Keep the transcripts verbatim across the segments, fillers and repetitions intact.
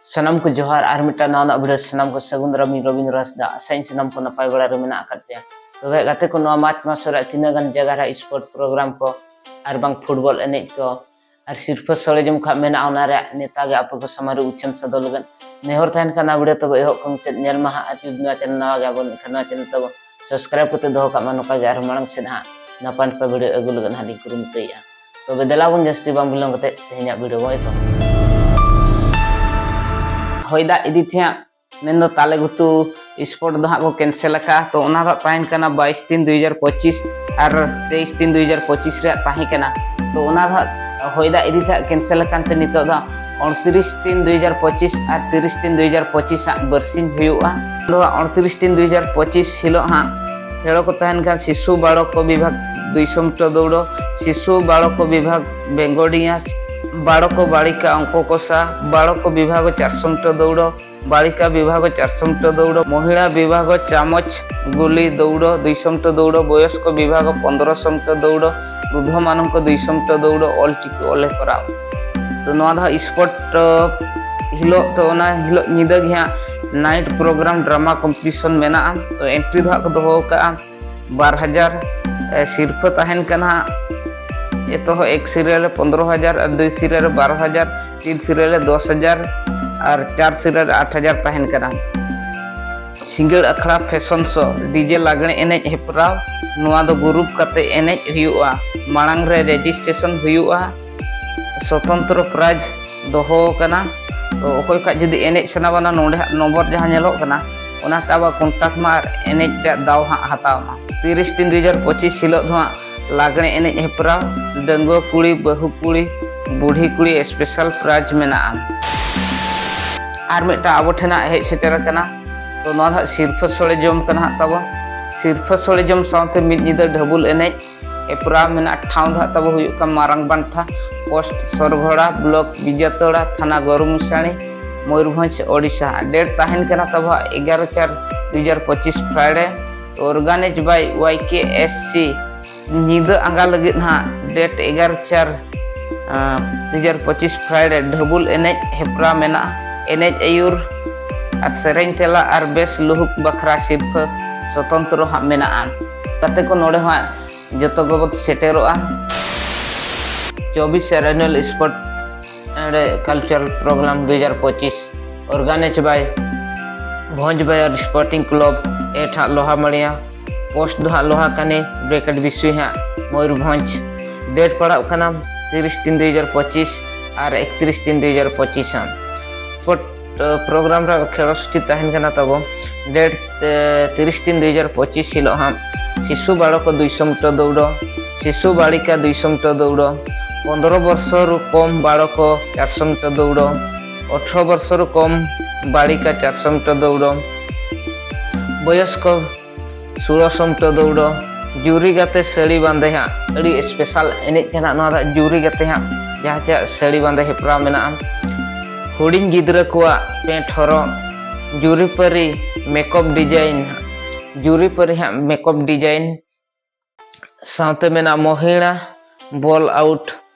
ᱥᱟᱱᱟᱢ ᱠᱚ ᱡᱚᱦᱟᱨ, ᱟᱨ ᱢᱤᱫᱴᱟᱝ ᱱᱟᱣᱟ ᱱᱟᱜ video᱾ ᱥᱟᱱᱟᱢ ᱠᱚ ᱥᱟᱹᱜᱩᱱ ᱫᱟᱨᱟᱢ᱾ ᱤᱧ ᱨᱚᱵᱤᱱᱫᱨᱚ ᱦᱟᱸᱥᱫᱟ᱾ ᱟᱥᱟᱭᱟᱹᱧ ᱥᱟᱱᱟᱢ ᱠᱚ ᱱᱟᱯᱟᱭ ᱵᱟᱲᱟ ᱨᱮ ᱢᱮᱱᱟᱜ ᱟᱠᱟᱫ ᱯᱮᱭᱟ᱾ ᱛᱚᱵᱮ ᱜᱟᱛᱮ ᱠᱚ, ᱱᱚᱣᱟ March ᱢᱟᱥ ᱨᱮᱭᱟᱜ ᱛᱤᱱᱟᱹᱜ ᱜᱟᱱ ᱡᱟᱭᱜᱟ ᱨᱮ sport program ᱠᱚ ᱟᱨ ᱵᱟᱝ football ᱮᱱᱮᱡ ᱠᱚ ᱟᱨ ᱥᱤᱨᱯᱷᱟᱹ ᱥᱚᱲᱮ ᱡᱚᱢ ᱠᱷᱟᱜ ᱢᱮᱱᱟᱜᱼᱟ, ᱚᱱᱟ ᱨᱮᱭᱟᱜ ᱱᱮᱛᱟ ᱜᱮ ᱟᱯᱮ ᱠᱚ ᱥᱟᱢᱟᱝ ᱨᱮ ᱩᱪᱷᱟᱹᱱ ᱥᱚᱫᱚᱨ ᱞᱟᱹᱜᱤᱫ ᱱᱮᱦᱚᱨ ᱛᱟᱦᱮᱱ ᱠᱟᱱᱟ᱾ Video ᱛᱚᱵᱮ ᱮᱦᱚᱵ ᱠᱷᱚᱱ ᱢᱩᱪᱟᱹᱫ ᱧᱮᱞ ᱢᱟ ᱦᱟᱸᱜ, ᱟᱨ ᱡᱩᱫᱤ ᱱᱚᱣᱟ channel ᱱᱟᱣᱟ ᱜᱮ ᱟᱵᱚᱱ ᱮᱱᱠᱷᱟᱱ ᱱᱚᱣᱟ channel ᱛᱟᱵᱚ subscribe ᱠᱟᱛᱮ ᱫᱚᱦᱚ ᱠᱟᱜ ᱢᱟ᱾ ᱱᱚᱝᱠᱟ ᱜᱮ ᱟᱨ ᱢᱟᱲᱟᱝ ᱥᱮᱫ ᱦᱟᱸᱜ ᱱᱟᱯᱟᱭ ᱱᱟᱯᱟᱭ video ᱟᱹᱜᱩ ᱞᱟᱹᱜᱤᱫ ᱦᱟᱸᱜ ᱞᱤᱧ ᱠᱩᱨᱩᱢᱩᱴᱩᱭᱮᱫᱼᱟ᱾ ᱛᱚᱵᱮ ᱫᱮᱞᱟ ᱵᱚᱱ ᱡᱟᱹᱥᱛᱤ ᱵᱟᱝ ᱵᱤᱞᱚᱢ ᱠᱟᱛᱮ ᱛᱮᱦᱮᱧᱟᱜ video ᱵᱚᱱ ᱮᱛᱚᱦᱚᱵᱟ᱾ ᱦᱚᱭ ᱫᱟᱜ ᱤᱫᱤ ᱛᱮ ᱦᱟᱸᱜ ᱢᱮᱱᱫᱚ ᱛᱟᱞᱮ ᱜᱷᱩᱴᱩ sport ᱫᱚ ᱦᱟᱸᱜ ᱠᱚ cancel ᱟᱠᱟᱫᱼᱟ᱾ ᱛᱚ ᱚᱱᱟ ᱫᱚ ᱦᱟᱸᱜ ᱛᱟᱦᱮᱱ ᱠᱟᱱᱟ ᱵᱟᱭᱤᱥ ᱛᱤᱱ ᱫᱩ ᱦᱟᱡᱟᱨ ᱯᱚᱸᱪᱤᱥ ᱟᱨ ᱛᱮᱭᱤᱥ ᱛᱤᱱ ᱫᱩ ᱦᱟᱡᱟᱨ ᱯᱚᱸᱪᱤᱥ ᱨᱮᱭᱟᱜ ᱛᱟᱦᱮᱸ ᱠᱟᱱᱟ᱾ ᱛᱚ ᱚᱱᱟ ᱫᱚ ᱦᱟᱸᱜ ᱦᱚᱭ ᱫᱟᱜ ᱤᱫᱤ ᱛᱮ ᱦᱟᱸᱜ cancel ᱟᱠᱟᱱ ᱛᱮ ᱱᱤᱛᱚᱜ ᱫᱚ ᱦᱟᱸᱜ ᱩᱱᱛᱨᱤᱥ ᱛᱤᱱ ᱫᱩ ᱦᱟᱡᱟᱨ ᱯᱚᱸᱪᱤᱥ ᱟᱨ ᱛᱤᱨᱤᱥ ᱛᱤᱱ ᱫᱩ ᱦᱟᱡᱟᱨ ᱯᱚᱸᱪᱤᱥ ᱦᱟᱸᱜ ᱵᱟᱨᱥᱤᱧ ᱦᱩᱭᱩᱜᱼᱟ᱾ ᱟᱫᱚ ᱦᱟᱸᱜ ᱩᱱᱛᱨᱤᱥ ᱛᱤᱱ ᱫᱩ ᱦᱟᱡᱟᱨ ᱯᱚᱸᱪᱤᱥ ᱦᱤᱞᱳᱜ ᱦᱟᱸᱜ ᱠᱷᱮᱞᱳ ᱠᱚ ᱛᱟᱦᱮᱱ ᱠᱷᱟᱱ ᱥᱤᱥᱩ ᱵᱟᱲᱚᱠ ᱵᱤᱵᱷᱟᱜᱽ ᱫᱩᱭᱥᱚ ᱢᱤᱴᱟᱨ ᱫᱟᱹᱲ, ᱥᱤᱥᱩ ᱵᱟᱲᱚᱠ ᱵᱤᱵᱷᱟᱜᱽ ᱵᱮᱝᱜᱚᱰᱤᱭᱟ, ᱵᱟᱲᱚᱠ ᱵᱟᱲᱤᱠᱟ ᱚᱝᱠᱚ ᱠᱚᱥᱟ, ᱵᱟᱲᱚᱠ ᱵᱤᱵᱷᱟᱜᱽ ᱪᱟᱨᱥᱚ ᱢᱤᱴᱟᱨ ᱫᱟᱹᱲ, ᱵᱟᱲᱤᱠᱟ ᱵᱤᱵᱷᱟᱜᱽ ᱪᱟᱨᱥᱚ ᱢᱤᱴᱟᱨ ᱫᱟᱹᱲ, ᱢᱚᱦᱤᱲᱟ ᱵᱤᱵᱷᱟᱜᱽ ᱪᱟᱢᱚᱪ ᱜᱩᱞᱤ ᱫᱟᱹᱲ ᱫᱩᱭᱥᱚ ᱢᱤᱴᱟᱨ ᱫᱟᱹᱲ, ᱵᱚᱭᱚᱥᱠᱚ ᱵᱤᱵᱷᱟᱜᱽ ᱯᱚᱱᱫᱽᱨᱚᱥᱚ ᱢᱤᱴᱟᱨ ᱫᱟᱹᱲ, ᱨᱩᱫᱷᱚ ᱢᱟᱱᱚᱝᱠᱚ ᱫᱩᱭᱥᱚ ᱢᱤᱴᱟᱨ ᱫᱟᱹᱲ ᱚᱞ ᱪᱤᱠᱤ ᱚᱞ ᱦᱮᱯᱨᱟᱣ᱾ ᱛᱚ ᱱᱚᱣᱟ ᱫᱚ ᱦᱟᱸᱜ sport, ᱟᱸ, ᱦᱤᱞᱳᱜ, ᱛᱚ ᱚᱱᱟ ᱦᱤᱞᱳᱜ ᱧᱤᱫᱟᱹ ᱜᱮ ᱦᱟᱸᱜ night program drama competition ᱢᱮᱱᱟᱜᱼᱟ᱾ ᱛᱚ entry ᱫᱚ ᱦᱟᱸᱜ ᱠᱚ ᱫᱚᱦᱚ ᱟᱠᱟᱫᱼᱟ ᱵᱟᱨ ᱦᱟᱡᱟᱨ᱾ ᱮ, ᱥᱤᱨᱯᱷᱟᱹ ᱛᱟᱦᱮᱱ ᱠᱟᱱᱟ ᱦᱟᱸᱜ ᱮᱛᱚᱦᱚᱵ ᱮᱠ ᱥᱤᱨᱤᱭᱟᱞ ᱨᱮ ᱯᱚᱱᱫᱽᱨᱚ ᱦᱟᱡᱟᱨ ᱟᱨ ᱫᱩᱭ ᱥᱤᱨᱤᱭᱟᱞ ᱨᱮ ᱵᱟᱨᱚ ᱦᱟᱡᱟᱨ, ᱛᱤᱱ ᱥᱤᱨᱤᱭᱟᱞ ᱨᱮ ᱫᱚᱥ ᱦᱟᱡᱟᱨ ᱟᱨ ᱪᱟᱨ ᱥᱤᱨᱤᱭᱟᱞ ᱨᱮ ᱟᱴ ᱦᱟᱡᱟᱨ ᱛᱟᱦᱮᱱ ᱠᱟᱱᱟ᱾ ᱥᱤᱸᱜᱟᱹᱲ ᱟᱠᱷᱲᱟ fashion show, DJ ᱞᱟᱜᱽᱬᱮ ᱮᱱᱮᱡ ᱦᱮᱯᱨᱟᱣ, ᱱᱚᱣᱟ ᱫᱚ group ᱠᱟᱛᱮ ᱮᱱᱮᱡ ᱦᱩᱭᱩᱜᱼᱟ᱾ ᱢᱟᱲᱟᱝ ᱨᱮ registration ᱦᱩᱭᱩᱜᱼᱟ᱾ ᱥᱚᱛᱚᱱᱛᱨᱚ prize ᱫᱚᱦᱚ ᱟᱠᱟᱱᱟ᱾ ᱛᱚ ᱚᱠᱚᱭ ᱠᱚᱣᱟᱜ ᱡᱩᱫᱤ ᱮᱱᱮᱡ ᱥᱟᱱᱟ ᱵᱚᱱᱟ, ᱱᱚᱰᱮ ᱦᱟᱸᱜ ᱱᱚᱢᱵᱚᱨ ᱡᱟᱦᱟᱸ ᱧᱮᱞᱚᱜ ᱠᱟᱱᱟ, ᱚᱱᱟᱛᱮ ᱟᱵᱚ contact ᱢᱟ ᱟᱨ ᱮᱱᱮᱡ ᱨᱮᱭᱟᱜ ᱫᱟᱣ ᱦᱟᱸᱜ ᱦᱟᱛᱟᱣ ᱢᱟ᱾ ᱛᱤᱨᱤᱥ ᱛᱤᱱ ᱫᱩ ᱦᱟᱡᱟᱨ ᱯᱚᱸᱪᱤᱥ ᱦᱤᱞᱳᱜ ᱫᱚ ᱦᱟᱸᱜ ᱞᱟᱜᱽᱬᱮ ᱮᱱᱮᱡ ᱦᱮᱯᱨᱟᱣ, ᱰᱟᱺᱜᱩᱣᱟᱹ ᱠᱩᱲᱤ, ᱵᱟᱹᱦᱩ ᱠᱩᱲᱤ, ᱵᱩᱰᱷᱤ ᱠᱩᱲᱤ special prize ᱢᱮᱱᱟᱜᱼᱟ᱾ ᱟᱨ ᱢᱤᱫᱴᱟᱝ ᱟᱵᱚ ᱴᱷᱮᱱ ᱦᱟᱸᱜ ᱦᱮᱡ ᱥᱮᱴᱮᱨ ᱟᱠᱟᱱᱟ᱾ ᱛᱚ ᱱᱚᱣᱟ ᱫᱚ ᱦᱟᱸᱜ ᱥᱤᱨᱯᱷᱟᱹ ᱥᱚᱲᱮ ᱡᱚᱢ ᱠᱟᱱᱟ ᱦᱟᱸᱜ ᱛᱟᱵᱚ᱾ ᱥᱤᱨᱯᱷᱟᱹ ᱥᱚᱲᱮ ᱡᱚᱢ ᱥᱟᱶᱛᱮ ᱢᱤᱫ ᱧᱤᱫᱟᱹ ᱰᱷᱟᱹᱵᱩᱞ ᱮᱱᱮᱡ ᱦᱮᱯᱨᱟᱣ ᱢᱮᱱᱟᱜᱼᱟ᱾ ᱴᱷᱟᱶ ᱫᱚ ᱦᱟᱸᱜ ᱛᱟᱵᱚ ᱦᱩᱭᱩᱜ ᱠᱟᱱᱟ ᱢᱟᱨᱟᱝ ᱵᱟᱱᱴᱷᱟ, post ᱥᱚᱨᱜᱷᱚᱲᱟ, block ᱵᱤᱡᱟᱛᱚᱲᱟ, ᱛᱷᱟᱱᱟ ᱜᱚᱨᱩᱢᱩᱥᱟᱬᱤ, ᱢᱚᱭᱩᱨᱵᱷᱚᱸᱡᱽ, ᱳᱰᱤᱥᱟ᱾ Date ᱛᱟᱦᱮᱱ ᱠᱟᱱᱟ ᱛᱟᱵᱚ ᱦᱟᱸᱜ ᱮᱜᱟᱨᱚ ᱪᱟᱨ ᱫᱩ ᱦᱟᱡᱟᱨ ᱯᱚᱸᱪᱤᱥ Friday᱾ Organized by Y K S C᱾ ᱧᱤᱫᱟᱹ ᱟᱸᱜᱟ ᱞᱟᱹᱜᱤᱫ ᱦᱟᱸᱜ date ᱮᱜᱟᱨᱚ ᱪᱟᱨ, ᱟᱸ, ᱫᱩ ᱦᱟᱡᱟᱨ ᱯᱚᱸᱪᱤᱥ Friday ᱰᱷᱟᱹᱵᱩᱞ ᱮᱱᱮᱡ ᱦᱮᱯᱨᱟᱣ ᱢᱮᱱᱟᱜᱼᱟ᱾ ᱮᱱᱮᱡ ᱟᱹᱭᱩᱨ ᱟᱨ ᱥᱮᱨᱮᱧ ᱛᱮᱞᱟ ᱟᱨ ᱵᱮᱥ ᱞᱩᱦᱩᱠ ᱵᱟᱠᱷᱨᱟ ᱥᱤᱨᱯᱷᱟᱹ ᱥᱚᱛᱚᱱᱛᱨᱚ ᱦᱟᱸᱜ ᱢᱮᱱᱟᱜᱼᱟ᱾ ᱜᱟᱛᱮ ᱠᱚ, ᱱᱚᱰᱮ ᱦᱚᱸ ᱦᱟᱸᱜ ᱡᱚᱛᱚ ᱜᱮᱵᱚ ᱥᱮᱴᱮᱨᱚᱜᱼᱟ᱾ ᱪᱚᱵᱵᱤᱥ ᱟᱨ annual sport and cultural program ᱫᱩ ᱦᱟᱡᱟᱨ ᱯᱚᱸᱪᱤᱥ, organized by ᱵᱷᱚᱸᱡᱽ ᱵᱟᱡᱟᱨ Sporting Club, ᱮᱴ ᱦᱟᱸᱜ ᱞᱳᱦᱟᱢᱟᱲᱤᱭᱟ, ᱯᱳᱥᱴ ᱫᱚ ᱦᱟᱸᱜ ᱞᱳᱦᱟᱠᱟᱱᱤ, ᱵᱨᱮᱠᱮᱴ ᱵᱤᱥᱩᱭ ᱦᱟᱸᱜ ᱢᱚᱭᱩᱨᱵᱷᱚᱸᱡᱽ᱾ ᱰᱮᱴ ᱯᱟᱲᱟᱜ ᱠᱟᱱᱟ ᱛᱤᱨᱤᱥ ᱛᱤᱱ ᱫᱩ ᱦᱟᱡᱟᱨ ᱯᱚᱸᱪᱤᱥ ᱟᱨ ᱮᱠᱛᱨᱤᱥ ᱛᱤᱱ ᱫᱩ ᱦᱟᱡᱟᱨ ᱯᱚᱸᱪᱤᱥ ᱦᱟᱸᱜ᱾ ᱯᱳᱥᱴ ᱯᱨᱳᱜᱨᱟᱢ ᱨᱮ ᱠᱷᱮᱞᱚ ᱥᱩᱪᱤ ᱛᱟᱦᱮᱱ ᱠᱟᱱᱟ ᱛᱟᱵᱚ ᱰᱮᱴ ᱛᱤᱨᱤᱥ ᱛᱤᱱ ᱫᱩ ᱦᱟᱡᱟᱨ ᱯᱚᱸᱪᱤᱥ ᱦᱤᱞᱳᱜ ᱦᱟᱸᱜ ᱥᱤᱥᱩ ᱵᱟᱲᱚᱠ ᱫᱩᱭᱥᱚ ᱢᱤᱴᱟᱨ ᱫᱟᱹᱣᱲᱚ, ᱥᱤᱥᱩ ᱵᱟᱲᱤᱠᱟ ᱫᱩᱭᱥᱚ ᱢᱤᱴᱟᱨ ᱫᱟᱹᱣᱲᱚ, ᱯᱚᱱᱫᱽᱨᱚ ᱵᱚᱨᱥᱚ ᱨᱩ ᱠᱚᱢ ᱵᱟᱲᱚᱠ ᱪᱟᱨᱥᱚ ᱢᱤᱴᱟᱨ ᱫᱟᱹᱣᱲᱚ, ᱚᱴᱷᱨᱚ ᱵᱚᱨᱥᱚ ᱨᱩ ᱠᱚᱢ ᱵᱟᱲᱤᱠᱟ ᱪᱟᱨᱥᱚ ᱢᱤᱴᱟᱨ ᱫᱟᱹᱣᱲᱚ, ᱵᱚᱭᱚᱥᱠᱚ ᱥᱳᱞᱳᱥᱚ ᱢᱤᱴᱟᱨ ᱫᱟᱹᱣᱲᱚ᱾ ᱡᱩᱨᱤ ᱜᱟᱛᱮ ᱥᱟᱹᱲᱤ ᱵᱟᱸᱫᱮ ᱦᱟᱸᱜ ᱟᱹᱰᱤ ᱥᱯᱮᱥᱟᱞ ᱮᱱᱮᱡ ᱠᱟᱱᱟ ᱱᱚᱣᱟ ᱫᱚ᱾ ᱡᱩᱨᱤ ᱜᱟᱛᱮ ᱦᱟᱸᱜ ᱡᱟᱦᱟᱸ ᱪᱮ ᱥᱟᱹᱲᱤ ᱵᱟᱸᱫᱮ ᱦᱮᱯᱨᱟᱣ ᱢᱮᱱᱟᱜᱼᱟ᱾ ᱦᱩᱰᱤᱧ ᱜᱤᱫᱽᱨᱟᱹ ᱠᱚᱣᱟᱜ ᱯᱮᱱᱴ ᱦᱚᱨᱚᱜ, ᱡᱩᱨᱤᱯᱟᱹᱨᱤ ᱢᱮᱠᱚᱯ ᱰᱤᱡᱟᱭᱤᱱ, ᱡᱩᱨᱤᱯᱟᱹᱨᱤ ᱦᱟᱸᱜ ᱢᱮᱠᱚᱯ ᱰᱤᱡᱟᱭᱤᱱ, ᱥᱟᱶᱛᱮ ᱢᱮᱱᱟᱜᱼᱟ ᱢᱚᱦᱤᱲᱟ ᱵᱚᱞ ᱟᱣᱩᱴ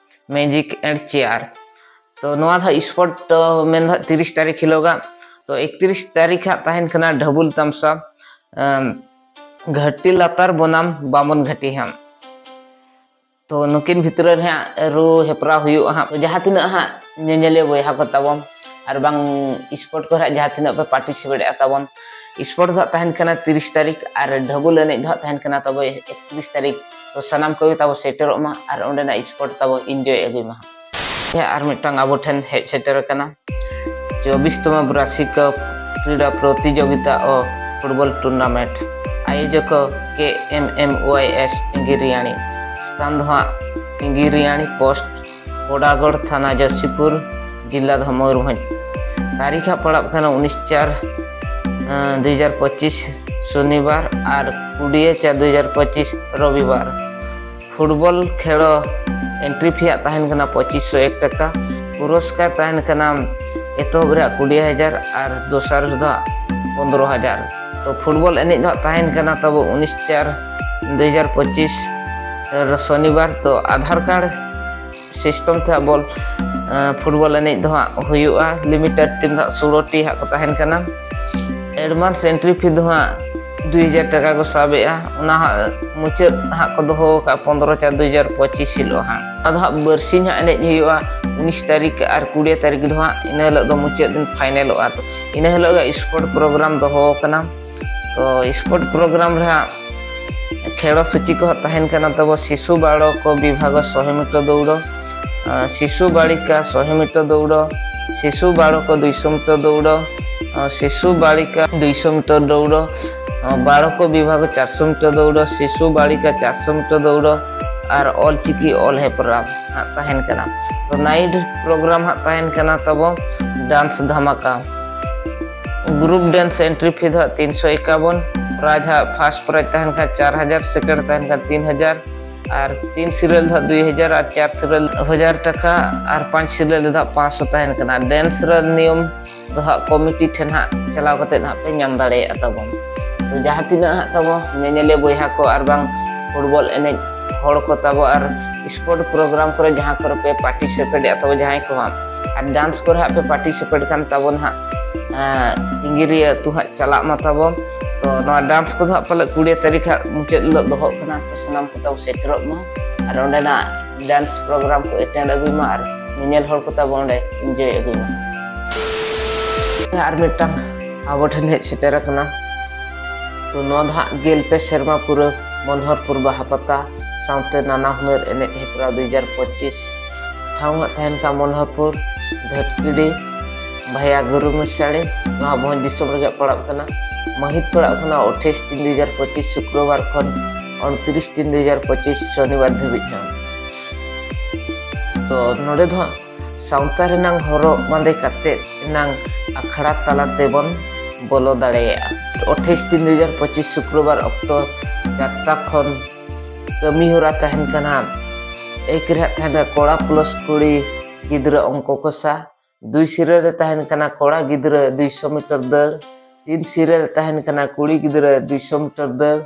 ᱢᱮᱡᱤᱠ ᱮᱱᱰ ᱪᱮᱭᱟᱨ᱾ ᱛᱚ ᱱᱚᱣᱟ ᱫᱚ ᱦᱟᱸᱜ ᱥᱯᱳᱨᱴ ᱢᱮᱱ ᱫᱚ ᱦᱟᱸᱜ ᱛᱤᱨᱤᱥ ᱛᱟᱹᱨᱤᱠᱷ ᱦᱤᱞᱳᱜᱟᱜ᱾ ᱛᱚ ᱮᱠᱛᱨᱤᱥ ᱛᱟᱹᱨᱤᱠᱷ ᱦᱟᱸᱜ ᱛᱟᱦᱮᱱ ᱠᱟᱱᱟ ᱰᱷᱟᱵᱩᱞ ᱛᱟᱢᱥᱟ, ᱮᱢ, ᱜᱷᱟᱹᱴᱤ ᱞᱟᱛᱟᱨ ᱵᱚᱱᱟᱢ ᱵᱟᱢᱚᱱ ᱜᱷᱟᱹᱴᱤ ᱦᱟᱸᱜ᱾ ᱛᱚ ᱱᱩᱠᱤᱱ ᱵᱷᱤᱛᱨᱤ ᱨᱮ ᱦᱟᱸᱜ ᱨᱩ ᱦᱮᱯᱨᱟᱣ ᱦᱩᱭᱩᱜᱼᱟ ᱦᱟᱸᱜ᱾ ᱛᱚ ᱡᱟᱦᱟᱸ ᱛᱤᱱᱟᱹᱜ ᱦᱟᱸᱜ ᱧᱮᱧᱮᱞᱤᱭᱟᱹ ᱵᱚᱭᱦᱟ ᱠᱚ ᱛᱟᱵᱚᱱ ᱟᱨ ᱵᱟᱝ ᱥᱯᱳᱨᱴ ᱠᱚᱨᱮ ᱦᱟᱸᱜ ᱡᱟᱦᱟᱸ ᱛᱤᱱᱟᱹᱜ ᱯᱮ ᱯᱟᱨᱴᱤᱥᱤᱯᱮᱴ ᱮᱫᱼᱟ ᱛᱟᱵᱚᱱ, ᱥᱯᱳᱨᱴ ᱫᱚ ᱦᱟᱸᱜ ᱛᱟᱦᱮᱱ ᱠᱟᱱᱟ ᱛᱤᱨᱤᱥ ᱛᱟᱹᱨᱤᱠᱷ ᱟᱨ ᱰᱷᱟᱹᱵᱩᱞ ᱮᱱᱮᱡ ᱫᱚ ᱦᱟᱸᱜ ᱛᱟᱦᱮᱱ ᱠᱟᱱᱟ ᱛᱟᱵᱚ ᱮᱠᱛᱨᱤᱥ ᱛᱟᱹᱨᱤᱠᱷ᱾ ᱛᱚ ᱥᱟᱱᱟᱢ ᱠᱚᱜᱮ ᱛᱟᱵᱚ ᱥᱮᱴᱮᱨᱚᱜ ᱢᱟ ᱟᱨ ᱚᱸᱰᱮᱱᱟᱜ ᱥᱯᱳᱨᱴ ᱛᱟᱵᱚ ᱮᱱᱡᱚᱭ ᱟᱹᱜᱩᱭ ᱢᱟ ᱦᱟᱸᱜ᱾ ᱟᱨ ᱢᱤᱫᱴᱟᱝ ᱟᱵᱚ ᱴᱷᱮᱱ ᱦᱮᱡ ᱥᱮᱴᱮᱨ ᱟᱠᱟᱱᱟ ᱪᱚᱵᱵᱤᱥ ᱛᱚᱢᱚ ᱵᱨᱟᱥᱤᱠ ᱠᱨᱤᱰᱟ ᱯᱨᱚᱛᱤᱡᱳᱜᱤᱛᱟ ᱚ ᱯᱷᱩᱴᱵᱚᱞ ᱴᱩᱨᱱᱟᱢᱮᱱᱴ᱾ ᱟᱭᱳᱡᱚᱠ ᱠᱮ ᱮᱢ ᱮᱢ ᱳᱣᱟᱭ ᱮᱥ ᱤᱝᱜᱤᱨᱤᱭᱟᱱᱤ᱾ ᱥᱛᱷᱟᱱ ᱫᱚ ᱦᱟᱸᱜ ᱤᱝᱜᱤᱨᱤᱭᱟᱱᱤ ᱯᱳᱥᱴ, ᱯᱚᱰᱟᱜᱚᱲ ᱛᱷᱟᱱᱟ, ᱡᱚᱥᱤᱯᱩᱨ ᱡᱤᱞᱟ ᱫᱚ ᱢᱚᱭᱩᱨᱵᱷᱚᱸᱡᱽ᱾ ᱛᱟᱹᱨᱤᱠᱷ ᱦᱟᱸᱜ ᱯᱟᱲᱟᱜ ᱠᱟᱱᱟ ᱩᱱᱤᱥ ᱪᱟᱨ ᱫᱩ ᱦᱟᱡᱟᱨ ᱯᱚᱸᱪᱤᱥ ᱥᱚᱱᱤᱵᱟᱨ ᱟᱨ ᱠᱩᱲᱤᱭᱟᱹ ᱪᱟᱨ ᱫᱩ ᱦᱟᱡᱟᱨ ᱯᱚᱸᱪᱤᱥ ᱨᱚᱵᱤᱵᱟᱨ᱾ ᱯᱷᱩᱴᱵᱚᱞ ᱠᱷᱮᱞᱚ ᱮᱱᱴᱨᱤ ᱯᱷᱤ ᱦᱟᱸᱜ ᱛᱟᱦᱮᱱ ᱠᱟᱱᱟ ᱯᱚᱸᱪᱤᱥ ᱥᱚ ᱮᱠ ᱴᱟᱠᱟ᱾ ᱯᱩᱨᱚᱥᱠᱟᱨ ᱛᱟᱦᱮᱱ ᱠᱟᱱᱟ ᱮᱛᱚᱦᱚᱵ ᱨᱮᱭᱟᱜ ᱠᱩᱲᱤ ᱦᱟᱡᱟᱨ ᱟᱨ ᱫᱚᱥᱟᱨ ᱨᱮᱫᱚ ᱦᱟᱸᱜ ᱯᱚᱱᱫᱽᱨᱚ ᱦᱟᱡᱟᱨ᱾ ᱛᱚ ᱯᱷᱩᱴᱵᱚᱞ ᱮᱱᱮᱡ ᱫᱚ ᱦᱟᱸᱜ ᱛᱟᱦᱮᱱ ᱠᱟᱱᱟ ᱛᱟᱵᱚ ᱩᱱᱤᱥ ᱪᱟᱨ ᱫᱩ ᱦᱟᱡᱟᱨ ᱯᱚᱸᱪᱤᱥ ᱥᱚᱱᱤᱵᱟᱨ᱾ ᱛᱚ ᱟᱫᱷᱟᱨ ᱠᱟᱨᱰ ᱥᱤᱥᱴᱮᱢ ᱛᱮ ᱦᱟᱸᱜ ᱵᱚᱞ ᱯᱷᱩᱴᱵᱚᱞ ᱮᱱᱮᱡ ᱫᱚ ᱦᱟᱸᱜ ᱦᱩᱭᱩᱜᱼᱟ᱾ ᱞᱤᱢᱤᱴᱮᱰ ᱴᱤᱢ ᱫᱚ ᱦᱟᱸᱜ ᱥᱳᱞᱳ ᱴᱤ ᱦᱟᱸᱜ ᱠᱚ ᱛᱟᱦᱮᱱ ᱠᱟᱱᱟ᱾ ᱮᱰᱵᱷᱟᱱᱥ ᱮᱱᱴᱨᱤ ᱯᱷᱤ ᱫᱚ ᱦᱟᱸᱜ ᱫᱩᱭ ᱦᱟᱡᱟᱨ ᱴᱟᱠᱟ ᱠᱚ ᱥᱟᱵᱮᱜᱼᱟ᱾ ᱚᱱᱟ ᱦᱟᱸᱜ ᱢᱩᱪᱟᱹᱫ ᱦᱟᱸᱜ ᱠᱚ ᱫᱚᱦᱚ ᱟᱠᱟᱫᱼᱟ ᱯᱚᱱᱫᱽᱨᱚ ᱪᱟᱨ ᱫᱩᱭ ᱦᱟᱡᱟᱨ ᱯᱚᱸᱪᱤᱥ ᱦᱤᱞᱳᱜ ᱦᱟᱸᱜ᱾ ᱟᱫᱚ ᱦᱟᱸᱜ ᱵᱟᱨᱥᱤᱧ ᱦᱟᱸᱜ ᱮᱱᱮᱡ ᱦᱩᱭᱩᱜᱼᱟ᱾ ᱩᱱᱤᱥ ᱛᱟᱹᱨᱤᱠᱷ ᱟᱨ ᱠᱩᱲᱤ ᱛᱟᱹᱨᱤᱠᱷ ᱫᱚ ᱦᱟᱸᱜ ᱤᱱᱟᱹ ᱦᱤᱞᱳᱜ ᱫᱚ ᱢᱩᱪᱟᱹᱫ ᱫᱤᱱ ᱯᱷᱟᱭᱱᱮᱞᱚᱜᱼᱟ᱾ ᱛᱚ ᱤᱱᱟᱹ ᱦᱤᱞᱳᱜ ᱜᱮ ᱥᱯᱳᱨᱴ ᱯᱨᱳᱜᱨᱟᱢ ᱫᱚᱦᱚ ᱟᱠᱟᱱᱟ᱾ ᱛᱚ ᱥᱯᱳᱨᱴ ᱯᱨᱳᱜᱨᱟᱢ ᱨᱮ ᱦᱟᱸᱜ ᱠᱷᱮᱲᱚ ᱥᱩᱪᱤ ᱠᱚ ᱦᱟᱸᱜ ᱛᱟᱦᱮᱱ ᱠᱟᱱᱟ ᱛᱟᱵᱚ ᱥᱤᱥᱩ ᱵᱟᱲᱚᱠᱚ ᱵᱤᱵᱷᱟᱜᱽ ᱥᱚᱦᱮ ᱢᱤᱴᱟᱨ ᱫᱟᱹᱣᱲᱚ, ᱟᱸ, ᱥᱤᱥᱩ ᱵᱟᱲᱤᱠᱟ ᱥᱚᱦᱮ ᱢᱤᱴᱟᱨ ᱫᱟᱹᱣᱲᱚ, ᱥᱤᱥᱩ ᱵᱟᱲᱚᱠᱚ ᱫᱩᱭᱥᱚ ᱢᱤᱴᱟᱨ ᱫᱟᱹᱣᱲᱚ, ᱟᱸ, ᱥᱤᱥᱩ ᱵᱟᱲᱤᱠᱟ ᱫᱩᱭᱥᱚ ᱢᱤᱴᱟᱨ ᱫᱟᱹᱣᱲᱚ, ᱟᱸ, ᱵᱟᱲᱚᱠᱚ ᱵᱤᱵᱷᱟᱜᱽ ᱪᱟᱨᱥᱚ ᱢᱤᱴᱟᱨ ᱫᱟᱹᱣᱲᱚ, ᱥᱤᱥᱩ ᱵᱟᱲᱤᱠᱟ ᱪᱟᱨᱥᱚ ᱢᱤᱴᱟᱨ ᱫᱟᱹᱣᱲᱚ ᱟᱨ ᱚᱞ ᱪᱤᱠᱤ ᱚᱞ ᱦᱮᱯᱨᱟᱣ ᱦᱟᱸᱜ ᱛᱟᱦᱮᱱ ᱠᱟᱱᱟ᱾ ᱛᱚ ᱱᱟᱭᱤᱴ ᱯᱨᱳᱜᱨᱟᱢ ᱦᱟᱸᱜ ᱛᱟᱦᱮᱱ ᱠᱟᱱᱟ ᱛᱟᱵᱚ ᱰᱟᱱᱥ ᱫᱷᱟᱢᱟᱠᱟ᱾ ᱜᱨᱩᱯ ᱰᱮᱱᱥ ᱮᱱᱴᱨᱤ ᱯᱷᱤ ᱫᱚ ᱦᱟᱸᱜ ᱛᱤᱱᱥᱚ ᱮᱠᱟᱵᱚᱱ᱾ ᱯᱨᱟᱭᱤᱡᱽ ᱦᱟᱸᱜ ᱯᱷᱟᱥᱴ ᱯᱨᱟᱭᱤᱡᱽ ᱛᱟᱦᱮᱱ ᱠᱷᱟᱱ ᱪᱟᱨ ᱦᱟᱡᱟᱨ, ᱥᱮᱠᱮᱱᱰ ᱛᱟᱦᱮᱱ ᱠᱷᱟᱱ ᱛᱤᱱ ᱦᱟᱡᱟᱨ, ᱟᱨ ᱛᱤᱱ ᱥᱤᱨᱮᱞ ᱫᱚ ᱦᱟᱸᱜ ᱫᱩᱭ ᱦᱟᱡᱟᱨ ᱟᱨ ᱪᱟᱨ ᱥᱤᱨᱮᱞ ᱦᱟᱡᱟᱨ ᱴᱟᱠᱟ, ᱟᱨ ᱯᱟᱸᱪ ᱥᱤᱨᱮᱞ ᱫᱚ ᱦᱟᱸᱜ ᱯᱟᱸᱪᱥᱚ ᱛᱟᱦᱮᱱ ᱠᱟᱱᱟ᱾ ᱰᱮᱱᱥ ᱨᱮ ᱱᱤᱭᱚᱢ ᱫᱚ ᱦᱟᱸᱜ ᱠᱚᱢᱤᱴᱤ ᱴᱷᱮᱱ ᱦᱟᱸᱜ ᱪᱟᱞᱟᱣ ᱠᱟᱛᱮᱫ ᱦᱟᱸᱜ ᱯᱮ ᱧᱟᱢ ᱫᱟᱲᱮᱭᱟᱜᱼᱟ ᱛᱟᱵᱚᱱ᱾ ᱛᱚ ᱡᱟᱦᱟᱸ ᱛᱤᱱᱟᱹᱜ ᱦᱟᱸᱜ ᱛᱟᱵᱚ ᱧᱮᱧᱮᱞᱤᱭᱟᱹ ᱵᱚᱭᱦᱟ ᱠᱚ ᱟᱨ ᱵᱟᱝ ᱯᱷᱩᱴᱵᱚᱞ ᱮᱱᱮᱡ ᱦᱚᱲ ᱠᱚ ᱛᱟᱵᱚ ᱟᱨ ᱥᱯᱳᱨᱴ ᱯᱨᱳᱜᱨᱟᱢ ᱠᱚᱨᱮ ᱡᱟᱦᱟᱸ ᱠᱚᱨᱮ ᱯᱮ ᱯᱟᱨᱴᱤᱥᱤᱯᱮᱴ ᱮᱫ ᱛᱟᱵᱚ ᱡᱟᱦᱟᱸᱭ ᱠᱚ ᱦᱟᱸᱜ, ᱟᱨ ᱰᱟᱱᱥ ᱠᱚᱨᱮ ᱦᱟᱸᱜ ᱯᱮ ᱯᱟᱨᱴᱤᱥᱤᱯᱮᱴ ᱠᱷᱟᱱ ᱛᱟᱵᱚᱱ ᱦᱟᱸᱜ, ᱟᱸ, ᱤᱝᱜᱤᱨᱤᱭᱟᱹ ᱟᱹᱛᱩ ᱦᱟᱸᱜ ᱪᱟᱞᱟᱜ ᱢᱟ ᱛᱟᱵᱚᱱ᱾ ᱛᱚ ᱱᱚᱣᱟ ᱰᱟᱱᱥ ᱠᱚᱫᱚ ᱦᱟᱸᱜ ᱯᱟᱞᱮ ᱠᱩᱲᱤ ᱛᱟᱹᱨᱤᱠᱷ ᱦᱟᱸᱜ ᱢᱩᱪᱟᱹᱫ ᱦᱤᱞᱳᱜ ᱫᱚᱦᱚᱜ ᱠᱟᱱᱟ᱾ ᱛᱚ ᱥᱟᱱᱟᱢ ᱠᱚ ᱛᱟᱵᱚ ᱥᱮᱴᱮᱨᱚᱜ ᱢᱟ ᱟᱨ ᱚᱸᱰᱮᱱᱟᱜ ᱰᱟᱱᱥ ᱯᱨᱳᱜᱨᱟᱢ ᱠᱚ ᱮᱴᱮᱱᱰ ᱟᱹᱜᱩᱭ ᱢᱟ ᱟᱨ ᱧᱮᱧᱮᱞ ᱦᱚᱲ ᱠᱚ ᱛᱟᱵᱚ ᱚᱸᱰᱮ ᱤᱱᱡᱚᱭ ᱟᱹᱜᱩᱭ ᱢᱟ᱾ ᱟᱨ ᱢᱤᱫᱴᱟᱝ ᱟᱵᱚ ᱴᱷᱮᱱ ᱦᱮᱡ ᱥᱮᱴᱮᱨ ᱟᱠᱟᱱᱟ᱾ ᱛᱚ ᱱᱚᱣᱟ ᱫᱚ ᱦᱟᱸᱜ ᱜᱮᱞ ᱯᱮ ᱥᱮᱨᱢᱟ ᱯᱩᱨᱟᱹ ᱢᱚᱱᱳᱦᱚᱨᱯᱩᱨ ᱵᱟᱦᱟ ᱯᱟᱛᱟ ᱥᱟᱶᱛᱮ ᱱᱟᱱᱟ ᱦᱩᱱᱟᱹᱨ ᱮᱱᱮᱡ ᱦᱮᱯᱨᱟᱣ ᱫᱩ ᱦᱟᱡᱟᱨ ᱯᱚᱸᱪᱤᱥ᱾ ᱴᱷᱟᱶ ᱦᱟᱸᱜ ᱛᱟᱦᱮᱱ ᱠᱟᱱᱟ ᱢᱚᱱᱳᱦᱚᱨᱯᱩᱨ, ᱫᱷᱟᱹᱴᱠᱤᱰᱤ, ᱵᱷᱟᱭᱟ ᱜᱩᱨᱩ ᱢᱤᱥᱟᱲᱤ, ᱱᱚᱣᱟ ᱵᱷᱚᱸᱡᱽ ᱫᱤᱥᱚᱢ ᱨᱮᱜᱮ ᱯᱟᱲᱟᱜ ᱠᱟᱱᱟ᱾ ᱢᱟᱹᱦᱤᱛ ᱯᱟᱲᱟᱜ ᱠᱟᱱᱟ ᱟᱴᱷᱟᱥ ᱛᱤᱱ ᱫᱩ ᱦᱟᱡᱟᱨ ᱯᱚᱸᱪᱤᱥ ᱥᱩᱠᱨᱚᱵᱟᱨ ᱠᱷᱚᱱ ᱩᱱᱛᱨᱤᱥ ᱛᱤᱱ ᱫᱩ ᱦᱟᱡᱟᱨ ᱯᱚᱸᱪᱤᱥ ᱥᱚᱱᱤᱵᱟᱨ ᱫᱷᱟᱹᱵᱤᱡ ᱦᱟᱸᱜ᱾ ᱛᱚ ᱱᱚᱰᱮ ᱫᱚ ᱦᱟᱸᱜ ᱥᱟᱶᱛᱟ ᱨᱮᱱᱟᱝ ᱦᱚᱨᱚᱜ ᱵᱟᱸᱫᱮ ᱠᱟᱛᱮᱫ ᱮᱱᱟᱝ ᱟᱠᱷᱲᱟ ᱛᱟᱞᱟ ᱛᱮᱵᱚᱱ ᱵᱚᱞᱚ ᱫᱟᱲᱮᱭᱟᱜᱼᱟ᱾ ᱟᱴᱷᱟᱥ ᱛᱤᱱ ᱫᱩ ᱦᱟᱡᱟᱨ ᱯᱚᱸᱪᱤᱥ ᱥᱩᱠᱨᱚᱵᱟᱨ ᱚᱠᱛᱚ ᱪᱟᱨᱴᱟ ᱠᱷᱚᱱ ᱠᱟᱹᱢᱤ ᱦᱚᱨᱟ ᱛᱟᱦᱮᱱ ᱠᱟᱱᱟ᱾ ᱮᱠ ᱨᱮ ᱦᱟᱸᱜ ᱛᱟᱦᱮᱱᱟ ᱠᱚᱲᱟ ᱯᱞᱟᱥ ᱠᱩᱲᱤ ᱜᱤᱫᱽᱨᱟᱹ ᱚᱝᱠᱚ ᱠᱚᱥᱟ, ᱫᱩᱭ ᱥᱤᱨᱟᱹ ᱨᱮ ᱛᱟᱦᱮᱱ ᱠᱟᱱᱟ ᱠᱚᱲᱟ ᱜᱤᱫᱽᱨᱟᱹ ᱫᱩᱭᱥᱚ ᱢᱤᱴᱟᱨ ᱫᱟᱹᱲ, ᱛᱤᱱ ᱥᱤᱨᱟᱹ ᱨᱮ ᱛᱟᱦᱮᱱ ᱠᱟᱱᱟ ᱠᱩᱲᱤ ᱜᱤᱫᱽᱨᱟᱹ ᱫᱩᱭᱥᱚ ᱢᱤᱴᱟᱨ ᱫᱟᱹᱲ,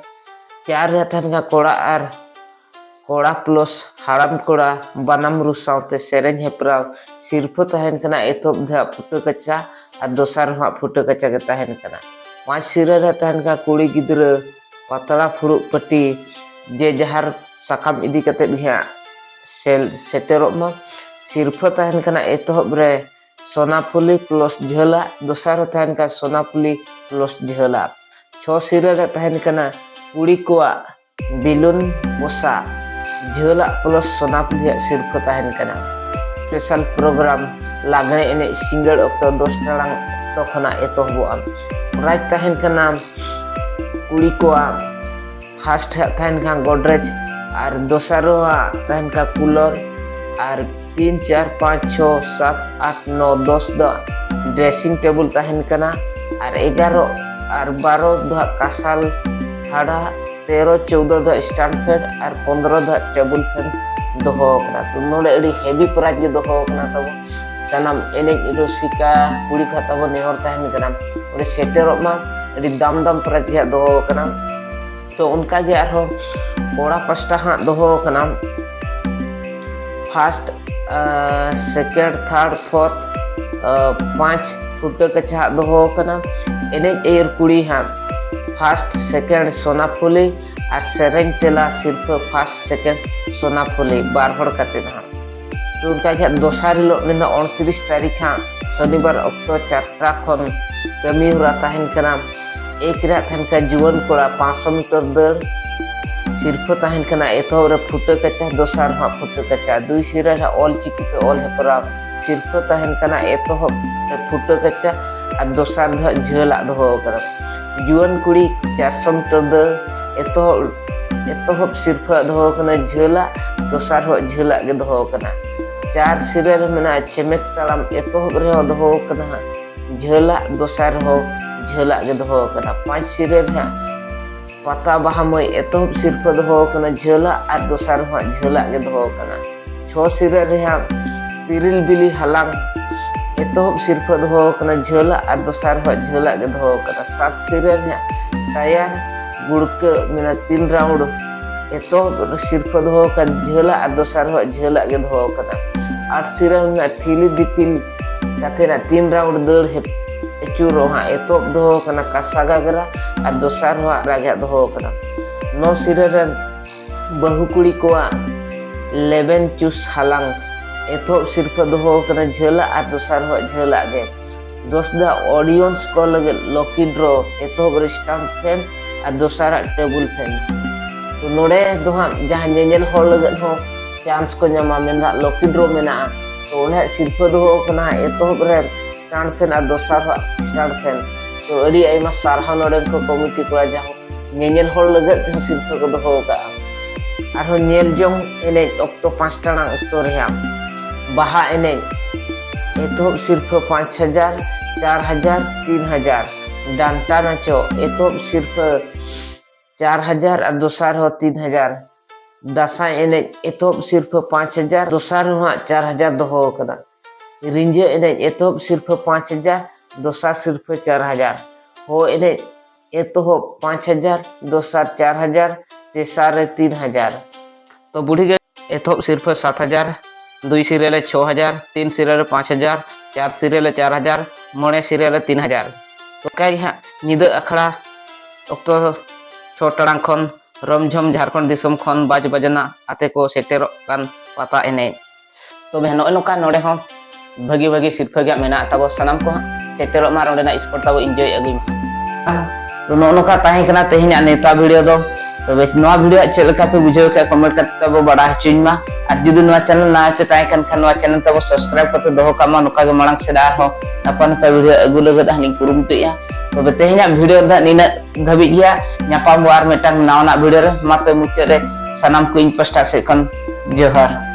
ᱪᱟᱨ ᱨᱮ ᱛᱟᱦᱮᱱ ᱠᱟᱱᱟ ᱠᱚᱲᱟ ᱟᱨ ᱠᱚᱲᱟ ᱯᱞᱟᱥ ᱦᱟᱲᱟᱢ ᱠᱚᱲᱟ ᱵᱟᱱᱟᱢ ᱨᱩ ᱥᱟᱶᱛᱮ ᱥᱮᱨᱮᱧ ᱦᱮᱯᱨᱟᱣ, ᱥᱤᱨᱯᱷᱟᱹ ᱛᱟᱦᱮᱱ ᱠᱟᱱᱟ ᱮᱛᱚᱦᱚᱵ ᱫᱷᱟᱣ ᱯᱷᱩᱴᱟᱹ ᱠᱟᱪᱟ ᱟᱨ ᱫᱚᱥᱟᱨ ᱦᱚᱸ ᱦᱟᱸᱜ ᱯᱷᱩᱴᱟᱹ ᱠᱟᱪᱟ ᱜᱮ ᱛᱟᱦᱮᱱ ᱠᱟᱱᱟ᱾ ᱯᱟᱸᱪ ᱥᱤᱨᱟᱹ ᱨᱮ ᱛᱟᱦᱮᱱ ᱠᱟᱱᱟ ᱠᱩᱲᱤ ᱜᱤᱫᱽᱨᱟᱹ ᱯᱟᱛᱲᱟ ᱯᱷᱩᱲᱩᱜ ᱯᱟᱹᱴᱤ ᱡᱮ ᱡᱟᱦᱟᱨ ᱥᱟᱠᱟᱢ ᱤᱫᱤ ᱠᱟᱛᱮᱫ ᱜᱮ ᱦᱟᱸᱜ ᱥᱮᱞ-, ᱥᱮᱴᱮᱨᱚᱜ ᱢᱟ᱾ ᱥᱤᱨᱯᱷᱟᱹ ᱛᱟᱦᱮᱱ ᱠᱟᱱᱟ ᱮᱛᱚᱦᱚᱵ ᱨᱮ ᱥᱳᱱᱟᱯᱷᱩᱞᱤ ᱯᱞᱟᱥ ᱡᱷᱟᱹᱞᱟᱜ, ᱫᱚᱥᱟᱨ ᱦᱚᱸ ᱛᱟᱦᱮᱱ ᱠᱟᱱᱟ ᱥᱳᱱᱟᱯᱷᱩᱞᱤ ᱯᱞᱟᱥ ᱡᱷᱟᱹᱞᱟᱜ᱾ ᱪᱷᱚ ᱥᱤᱨᱟᱹ ᱨᱮ ᱛᱟᱦᱮᱱ ᱠᱟᱱᱟ ᱠᱩᱲᱤ ᱠᱚᱣᱟᱜ ᱵᱤᱞᱩᱱ ᱯᱚᱥᱟᱜ, ᱡᱷᱟᱹᱞᱟᱜ ᱯᱞᱟᱥ ᱥᱳᱱᱟᱯᱷᱩᱞᱤᱭᱟᱜ ᱥᱤᱨᱯᱷᱟᱹ ᱛᱟᱦᱮᱱ ᱠᱟᱱᱟ᱾ ᱥᱯᱮᱥᱟᱞ ᱯᱨᱳᱜᱨᱟᱢ ᱞᱟᱜᱽᱬᱮ ᱮᱱᱮᱡ ᱥᱤᱸᱜᱟᱹᱲ ᱚᱠᱛᱚ ᱫᱚᱥ ᱴᱟᱲᱟᱝ ᱚᱠᱛᱚ ᱠᱷᱚᱱᱟᱜ ᱮᱛᱚᱦᱚᱵᱚᱜᱼᱟ᱾ ᱯᱨᱟᱭᱤᱡᱽ ᱛᱟᱦᱮᱱ ᱠᱟᱱᱟ ᱠᱩᱲᱤ ᱠᱚᱣᱟᱜ ᱯᱷᱟᱥᱴ ᱦᱟᱸᱜ ᱛᱟᱦᱮᱱ ᱠᱟᱱᱟ ᱜᱚᱰᱨᱮᱡᱽ, ᱟᱨ ᱫᱚᱥᱟᱨ ᱦᱟᱸᱜ ᱛᱟᱦᱮᱱ ᱠᱟᱱᱟ ᱠᱩᱞᱚᱨ, ᱟᱨ ᱛᱤᱱ, ᱪᱟᱨ, ᱯᱟᱸᱪ, ᱪᱷᱚ, ᱥᱟᱛ, ᱟᱴ, ᱱᱚ, ᱫᱚᱥ ᱫᱚ ᱰᱨᱮᱥᱤᱝ ᱴᱮᱵᱩᱞ ᱛᱟᱦᱮᱱ ᱠᱟᱱᱟ, ᱟᱨ ᱮᱜᱟᱨᱚ ᱟᱨ ᱵᱟᱨᱚ ᱫᱚ ᱦᱟᱸᱜ ᱠᱟᱥᱟᱞ ᱦᱟᱲᱟ, ᱛᱮᱨᱚ, ᱪᱳᱣᱫᱚ ᱫᱚ ᱦᱟᱸᱜ ᱥᱴᱟᱱᱰ ᱯᱷᱮᱱ, ᱟᱨ ᱯᱚᱱᱫᱽᱨᱚ ᱫᱚ ᱦᱟᱸᱜ ᱴᱮᱵᱩᱞ ᱯᱷᱮᱱ ᱫᱚᱦᱚ ᱟᱠᱟᱱᱟ᱾ ᱛᱚ ᱱᱚᱰᱮ ᱟᱹᱰᱤ ᱦᱮᱵᱤ ᱯᱨᱟᱭᱤᱡᱽ ᱜᱮ ᱫᱚᱦᱚ ᱟᱠᱟᱱᱟ ᱛᱟᱵᱚ᱾ ᱥᱟᱱᱟᱢ ᱮᱱᱮᱡ ᱨᱩᱥᱤᱠᱟ ᱠᱩᱲᱤ ᱠᱚ ᱛᱟᱵᱚ ᱱᱮᱦᱚᱨ ᱛᱟᱦᱮᱱ ᱠᱟᱱᱟ, ᱚᱸᱰᱮ ᱥᱮᱴᱮᱨᱚᱜ ᱢᱟ, ᱟᱹᱰᱤ ᱫᱟᱢ ᱫᱟᱢ ᱯᱨᱟᱭᱤᱡᱽ ᱜᱮ ᱦᱟᱸᱜ ᱫᱚᱦᱚ ᱟᱠᱟᱱᱟ᱾ ᱛᱚ ᱚᱱᱠᱟ ᱜᱮ ᱟᱨᱦᱚᱸ ᱠᱚᱲᱟ ᱯᱟᱥᱴᱟ ᱦᱟᱸᱜ ᱫᱚᱦᱚ ᱟᱠᱟᱱᱟ ᱯᱷᱟᱥᱴ, ᱥᱮᱠᱮᱱᱰ, ᱛᱷᱟᱨᱰ, ᱯᱷᱳᱨᱛᱷ, ᱯᱟᱸᱪ ᱯᱷᱩᱴᱟᱹ ᱠᱟᱪᱷᱟ ᱦᱟᱸᱜ ᱫᱚᱦᱚ ᱟᱠᱟᱱᱟ᱾ ᱮᱱᱮᱡ ᱟᱹᱭᱩᱨ ᱠᱩᱲᱤ ᱦᱟᱸᱜ ᱯᱷᱟᱥᱴ, ᱥᱮᱠᱮᱱᱰ ᱥᱳᱱᱟᱯᱷᱩᱞᱤ ᱟᱨ ᱥᱮᱨᱮᱧ ᱛᱮᱞᱟ ᱥᱤᱨᱯᱷᱟᱹ ᱯᱷᱟᱥᱴ, ᱥᱮᱠᱮᱱᱰ ᱥᱳᱱᱟᱯᱷᱩᱞᱤ ᱵᱟᱨ ᱦᱚᱲ ᱠᱟᱛᱮ ᱦᱟᱸᱜ᱾ ᱛᱚ ᱚᱱᱠᱟ ᱜᱮ ᱦᱟᱸᱜ ᱫᱚᱥᱟᱨ ᱦᱤᱞᱳᱜ ᱢᱮᱱᱟᱜᱼᱟ ᱩᱱᱛᱨᱤᱥ ᱛᱟᱹᱨᱤᱠᱷ ᱦᱟᱸᱜ ᱥᱚᱱᱤᱵᱟᱨ ᱚᱠᱛᱚ ᱪᱟᱨᱴᱟ ᱠᱷᱚᱱ ᱠᱟᱹᱢᱤ ᱦᱚᱨᱟ ᱛᱟᱦᱮᱱ ᱠᱟᱱᱟ᱾ ᱮᱠ ᱨᱮ ᱦᱟᱸᱜ ᱛᱟᱦᱮᱱ ᱠᱟᱱᱟ ᱡᱩᱣᱟᱹᱱ ᱠᱚᱲᱟ ᱯᱟᱸᱪᱥᱚ ᱢᱤᱴᱟᱨ ᱫᱟᱹᱲ, ᱥᱤᱨᱯᱷᱟᱹ ᱛᱟᱦᱮᱱ ᱠᱟᱱᱟ ᱮᱛᱚᱦᱚᱵ ᱨᱮ ᱯᱷᱩᱴᱟᱹ ᱠᱟᱪᱟ, ᱫᱚᱥᱟᱨ ᱦᱚᱸ ᱦᱟᱸᱜ ᱯᱷᱩᱴᱟᱹ ᱠᱟᱪᱟ, ᱫᱩᱭ ᱥᱤᱨᱟᱹ ᱨᱮ ᱦᱟᱸᱜ ᱚᱞ ᱪᱤᱠᱤ ᱛᱮ ᱚᱞ ᱦᱮᱯᱨᱟᱣ, ᱥᱤᱨᱯᱷᱟᱹ ᱛᱟᱦᱮᱱ ᱠᱟᱱᱟ ᱮᱛᱚᱦᱚᱵ ᱨᱮ ᱯᱷᱩᱴᱟᱹ ᱠᱟᱪᱟ ᱟᱨ ᱫᱚᱥᱟᱨ ᱫᱚ ᱦᱟᱸᱜ ᱡᱷᱟᱹᱞᱟᱜ ᱫᱚᱦᱚ ᱟᱠᱟᱱᱟ᱾ ᱡᱩᱣᱟᱹᱱ ᱠᱩᱲᱤ ᱪᱟᱨᱥᱚ ᱢᱤᱴᱟᱨ ᱫᱟᱹᱲ ᱮᱛᱚᱦᱚᱵ, ᱮᱛᱚᱦᱚᱵ ᱥᱤᱨᱯᱷᱟᱹ ᱫᱚᱦᱚ ᱟᱠᱟᱱᱟ ᱡᱷᱟᱹᱞᱟᱜ, ᱫᱚᱥᱟᱨ ᱦᱚᱸ ᱡᱷᱟᱹᱞᱟᱜ ᱜᱮ ᱫᱚᱦᱚ ᱟᱠᱟᱱᱟ᱾ ᱪᱟᱨ ᱥᱤᱨᱟᱹ ᱨᱮ ᱢᱮᱱᱟᱜᱼᱟ ᱪᱷᱮᱢᱮᱠ ᱛᱟᱲᱟᱢ, ᱮᱛᱚᱦᱚᱵ ᱨᱮᱦᱚᱸ ᱫᱚᱦᱚ ᱟᱠᱟᱱᱟ ᱦᱟᱸᱜ ᱡᱷᱟᱹᱞᱟᱜ, ᱫᱚᱥᱟᱨ ᱦᱚᱸ ᱡᱷᱟᱹᱞᱟᱜ ᱜᱮ ᱫᱚᱦᱚ ᱟᱠᱟᱱᱟ᱾ ᱯᱟᱸᱪ ᱥᱤᱨᱟᱹ ᱨᱮ ᱦᱟᱸᱜ ᱯᱟᱛᱟ ᱵᱟᱦᱟ ᱢᱟᱹᱭ ᱮᱛᱚᱦᱚᱵ ᱥᱤᱨᱯᱷᱟᱹ ᱫᱚᱦᱚ ᱟᱠᱟᱱᱟ ᱡᱷᱟᱹᱞᱟᱜ ᱟᱨ ᱫᱚᱥᱟᱨ ᱦᱚᱸ ᱦᱟᱸᱜ ᱡᱷᱟᱹᱞᱟᱜ ᱜᱮ ᱫᱚᱦᱚ ᱟᱠᱟᱱᱟ᱾ ᱪᱷᱚ ᱥᱤᱨᱟᱹ ᱨᱮ ᱦᱟᱸᱜ ᱛᱤᱨᱤᱞ ᱵᱤᱞᱤ ᱦᱟᱞᱟᱝ ᱮᱛᱚᱦᱚᱵ ᱥᱤᱨᱯᱷᱟᱹ ᱫᱚᱦᱚ ᱟᱠᱟᱱᱟ ᱡᱷᱟᱹᱞᱟᱜ ᱟᱨ ᱫᱚᱥᱟᱨ ᱦᱚᱸ ᱦᱟᱸᱜ ᱡᱷᱟᱹᱞᱟᱜ ᱜᱮ ᱫᱚᱦᱚ ᱟᱠᱟᱱᱟ᱾ ᱥᱟᱛ ᱥᱤᱨᱟᱹ ᱨᱮ ᱦᱟᱸᱜ ᱴᱟᱭᱟᱨ ᱜᱩᱲᱠᱟᱹ ᱢᱮᱱᱟᱜᱼᱟ ᱛᱤᱱ ᱨᱟᱣᱩᱱᱰ ᱮᱛᱚᱦᱚᱵ ᱥᱤᱨᱯᱷᱟᱹ ᱫᱚᱦᱚ ᱟᱠᱟᱱ ᱡᱷᱟᱹᱞᱟᱜ ᱟᱨ ᱫᱚᱥᱟᱨ ᱦᱚᱸ ᱦᱟᱸᱜ ᱡᱷᱟᱹᱞᱟᱜ ᱜᱮ ᱫᱚᱦᱚ ᱟᱠᱟᱱᱟ᱾ ᱟᱴ ᱥᱤᱨᱟᱹ ᱨᱮᱱᱟᱜ ᱴᱷᱤᱞᱤ ᱫᱤᱯᱤᱞ ᱠᱟᱛᱮ ᱱᱟᱜ ᱛᱤᱱ ᱨᱟᱣᱩᱱᱰ ᱫᱟᱹᱲ ᱦᱮᱯ- ᱟᱹᱪᱩᱨᱚᱜ ᱦᱟᱸᱜ ᱮᱛᱚᱦᱚᱵ ᱫᱚᱦᱚ ᱠᱟᱱᱟ ᱠᱟᱥᱟ ᱜᱟᱜᱽᱨᱟ ᱟᱨ ᱫᱚᱥᱟᱨ ᱦᱚᱸ ᱦᱟᱸᱜ ᱨᱟᱡᱟᱜ ᱫᱚᱦᱚ ᱠᱟᱱᱟ᱾ ᱱᱚ ᱥᱤᱨᱟᱹ ᱨᱮᱱ ᱵᱟᱹᱦᱩ ᱠᱩᱲᱤ ᱠᱚᱣᱟᱜ ᱞᱮᱵᱮᱱ ᱪᱩᱥ ᱦᱟᱞᱟᱝ ᱮᱛᱚᱦᱚᱵ ᱥᱤᱨᱯᱷᱟᱹ ᱫᱚᱦᱚ ᱠᱟᱱᱟ ᱡᱷᱟᱹᱞᱟᱜ ᱟᱨ ᱫᱚᱥᱟᱨ ᱦᱚᱸ ᱡᱷᱟᱹᱞᱟᱜ ᱜᱮ᱾ ᱫᱚᱥ ᱫᱟ ᱚᱰᱤᱭᱮᱱᱥ ᱠᱚ ᱞᱟᱹᱜᱤᱫ ᱞᱚᱠᱤ ᱰᱨᱚ ᱮᱛᱚᱦᱚᱵ ᱨᱮ ᱥᱴᱟᱢᱯ ᱯᱷᱮᱱ ᱟᱨ ᱫᱚᱥᱟᱨᱟᱜ ᱴᱮᱵᱩᱞ ᱯᱷᱮᱱ᱾ ᱛᱚ ᱱᱚᱰᱮ ᱫᱚ ᱦᱟᱸᱜ ᱡᱟᱦᱟᱸ ᱧᱮᱧᱮᱞ ᱦᱚᱲ ᱞᱟᱹᱜᱤᱫ ᱦᱚᱸ ᱪᱟᱱᱥ ᱠᱚ ᱧᱟᱢᱟ, ᱢᱮᱱᱫᱟ ᱞᱚᱠᱤ ᱰᱨᱚ ᱢᱮᱱᱟᱜᱼᱟ᱾ ᱛᱚ ᱚᱸᱰᱮ ᱦᱟᱸᱜ ᱥᱤᱨᱯᱷᱟᱹ ᱫᱚᱦᱚ ᱠᱟᱱᱟ ᱦᱟᱸᱜ ᱮᱛᱚᱦᱚᱵ ᱨᱮ ᱥᱴᱟᱱᱰ ᱯᱷᱮᱱ ᱟᱨ ᱫᱚᱥᱟᱨ ᱦᱟᱸᱜ ᱥᱴᱟᱱᱰ ᱯᱷᱮᱱ᱾ ᱛᱚ ᱟᱹᱰᱤ ᱟᱭᱢᱟ ᱥᱟᱨᱦᱟᱣ ᱱᱚᱰᱮᱱ ᱠᱚ ᱠᱚᱢᱤᱴᱤ ᱠᱚᱲᱟ, ᱡᱟᱦᱟᱸ ᱧᱮᱧᱮᱞ ᱦᱚᱲ ᱞᱟᱹᱜᱤᱫ ᱛᱮᱦᱚᱸ ᱥᱤᱨᱯᱷᱟᱹ ᱠᱚ ᱫᱚᱦᱚ ᱟᱠᱟᱫᱼᱟ᱾ ᱟᱨᱦᱚᱸ ᱧᱮᱞ ᱡᱚᱝ ᱮᱱᱮᱡ ᱚᱠᱛᱚ ᱯᱟᱸᱪ ᱴᱟᱲᱟᱝ ᱚᱠᱛᱚ ᱨᱮᱦᱟᱸᱜ ᱵᱟᱦᱟ ᱮᱱᱮᱡ ᱮᱛᱚᱦᱚᱵ ᱥᱤᱨᱯᱷᱟᱹ ᱯᱟᱸᱪ ᱦᱟᱡᱟᱨ, ᱪᱟᱨ ᱦᱟᱡᱟᱨ, ᱛᱤᱱ ᱦᱟᱡᱟᱨ᱾ ᱰᱟᱱᱴᱟ ᱱᱟᱪᱚ ᱮᱛᱚᱦᱚᱵ ᱥᱤᱨᱯᱷᱟᱹ ᱪᱟᱨ ᱦᱟᱡᱟᱨ ᱟᱨ ᱫᱚᱥᱟᱨ ᱦᱚᱸ ᱛᱤᱱ ᱦᱟᱡᱟᱨ᱾ ᱫᱟᱸᱥᱟᱭ ᱮᱱᱮᱡ ᱮᱛᱚᱦᱚᱵ ᱥᱤᱨᱯᱷᱟᱹ ᱯᱟᱸᱪ ᱦᱟᱡᱟᱨ, ᱫᱚᱥᱟᱨ ᱦᱚᱸ ᱦᱟᱸᱜ ᱪᱟᱨ ᱦᱟᱡᱟᱨ ᱫᱚᱦᱚ ᱟᱠᱟᱫᱟ᱾ ᱨᱤᱸᱡᱟᱹ ᱮᱱᱮᱡ ᱮᱛᱚᱦᱚᱵ ᱥᱤᱨᱯᱷᱟᱹ ᱯᱟᱸᱪ ᱦᱟᱡᱟᱨ, ᱫᱚᱥᱟᱨ ᱥᱤᱨᱯᱷᱟᱹ ᱪᱟᱨ ᱦᱟᱡᱟᱨ᱾ ᱦᱚ ᱮᱱᱮᱡ ᱮᱛᱚᱦᱚᱵ ᱯᱟᱸᱪ ᱦᱟᱡᱟᱨ, ᱫᱚᱥᱟᱨ ᱪᱟᱨ ᱦᱟᱡᱟᱨ, ᱛᱮᱥᱟᱨ ᱨᱮ ᱛᱤᱱ ᱦᱟᱡᱟᱨ᱾ ᱛᱚ ᱵᱩᱲᱦᱤ ᱜᱟᱹᱰᱤ ᱮᱛᱚᱦᱚᱵ ᱥᱤᱨᱯᱷᱟᱹ ᱥᱟᱛ ᱦᱟᱡᱟᱨ, ᱫᱩᱭ ᱥᱤᱨᱟᱹ ᱨᱮ ᱪᱷᱚ ᱦᱟᱡᱟᱨ, ᱛᱤᱱ ᱥᱤᱨᱟᱹ ᱨᱮ ᱯᱟᱸᱪ ᱦᱟᱡᱟᱨ, ᱪᱟᱨ ᱥᱤᱨᱟᱹ ᱨᱮ ᱪᱟᱨ ᱦᱟᱡᱟᱨ, ᱢᱚᱬᱮ ᱥᱤᱨᱟᱹ ᱨᱮ ᱛᱤᱱ ᱦᱟᱡᱟᱨ᱾ ᱛᱚ ᱚᱱᱠᱟ ᱜᱮ ᱦᱟᱸᱜ ᱧᱤᱫᱟᱹ ᱟᱠᱷᱲᱟ ᱚᱠᱛᱚ ᱪᱷᱚ ᱴᱟᱲᱟᱝ ᱠᱷᱚᱱ ᱨᱚᱢᱡᱷᱚᱢ ᱡᱷᱟᱲᱠᱷᱚᱸᱰ ᱫᱤᱥᱚᱢ ᱠᱷᱚᱱ ᱵᱟᱡᱽ ᱵᱟᱡᱽᱱᱟ ᱟᱛᱮ ᱠᱚ ᱥᱮᱴᱮᱨᱚᱜ ᱠᱟᱱ ᱯᱟᱛᱟ ᱮᱱᱮᱡ᱾ ᱛᱚᱵᱮ ᱱᱚᱜᱼᱚᱭ ᱱᱚᱝᱠᱟ ᱱᱚᱰᱮ ᱦᱚᱸ ᱵᱷᱟᱹᱜᱤ ᱵᱷᱟᱹᱜᱤ ᱥᱤᱨᱯᱷᱟᱹ ᱜᱮ ᱢᱮᱱᱟᱜ ᱛᱟᱵᱚ, ᱥᱟᱱᱟᱢ ᱠᱚ ᱦᱟᱸᱜ ᱥᱮᱴᱮᱨᱚᱜ ᱢᱟ, ᱱᱚᱰᱮᱱᱟᱜ ᱥᱯᱳᱨᱴ ᱛᱟᱵᱚ ᱤᱱᱡᱚᱭ ᱟᱹᱜᱩᱭ ᱢᱟ᱾ ᱛᱚ ᱱᱚᱜᱼᱚ ᱱᱚᱝᱠᱟ ᱛᱟᱦᱮᱸ ᱠᱟᱱᱟ ᱛᱮᱦᱮᱧᱟᱜ ᱱᱮᱣᱛᱟ ᱵᱷᱤᱰᱤᱭᱳ ᱫᱚ᱾ ᱛᱚᱵᱮ ᱱᱚᱣᱟ ᱵᱷᱤᱰᱤᱭᱳ ᱪᱮᱫ ᱞᱮᱠᱟ ᱯᱮ ᱵᱩᱡᱷᱟᱹᱣ ᱠᱮᱫ, ᱠᱚᱢᱮᱱᱴ ᱠᱟᱛᱮ ᱛᱟᱵᱚ ᱵᱟᱰᱟᱭ ᱦᱚᱪᱚᱧ ᱢᱟ᱾ ᱟᱨ ᱡᱩᱫᱤ ᱱᱚᱣᱟ ᱪᱮᱱᱮᱞ ᱱᱟᱣᱟ ᱯᱮ ᱛᱟᱦᱮᱸ ᱠᱟᱱ ᱠᱷᱟᱱ, ᱱᱚᱣᱟ ᱪᱮᱱᱮᱞ ᱛᱟᱵᱚ ᱥᱟᱵᱥᱠᱨᱟᱭᱤᱵ ᱠᱟᱛᱮ ᱫᱚᱦᱚ ᱠᱟᱜ ᱢᱟ᱾ ᱱᱚᱝᱠᱟ ᱜᱮ ᱢᱟᱲᱟᱝ ᱥᱮᱫ ᱟᱨᱦᱚᱸ ᱱᱟᱯᱟᱭ ᱱᱟᱯᱟᱭ ᱵᱷᱤᱰᱤᱭᱳ ᱟᱹᱜᱩ ᱞᱟᱹᱜᱤᱫ ᱦᱟᱸᱜ ᱞᱤᱧ ᱠᱩᱨᱩᱢᱩᱴᱩᱭᱮᱫᱼᱟ᱾ ᱛᱚᱵᱮ ᱛᱮᱦᱮᱧᱟᱜ ᱵᱷᱤᱰᱤᱭᱳ ᱫᱚ ᱦᱟᱸᱜ ᱱᱤᱱᱟᱹᱜ ᱫᱷᱟᱹᱵᱤᱡ ᱜᱮ᱾ ᱧᱟᱯᱟᱢ ᱵᱚ ᱟᱨ ᱢᱤᱫᱴᱟᱝ ᱱᱟᱣᱟᱱᱟᱜ ᱵᱷᱤᱰᱤᱭᱳ ᱨᱮ᱾ ᱢᱟ ᱛᱚᱵᱮ ᱢᱩᱪᱟᱹᱫ ᱨᱮ ᱥᱟᱱᱟᱢ ᱠᱚ ᱤᱧ ᱯᱟᱥᱴᱟ ᱥᱮᱫ ᱠᱷᱚᱱ ᱡᱚᱦᱟᱨ᱾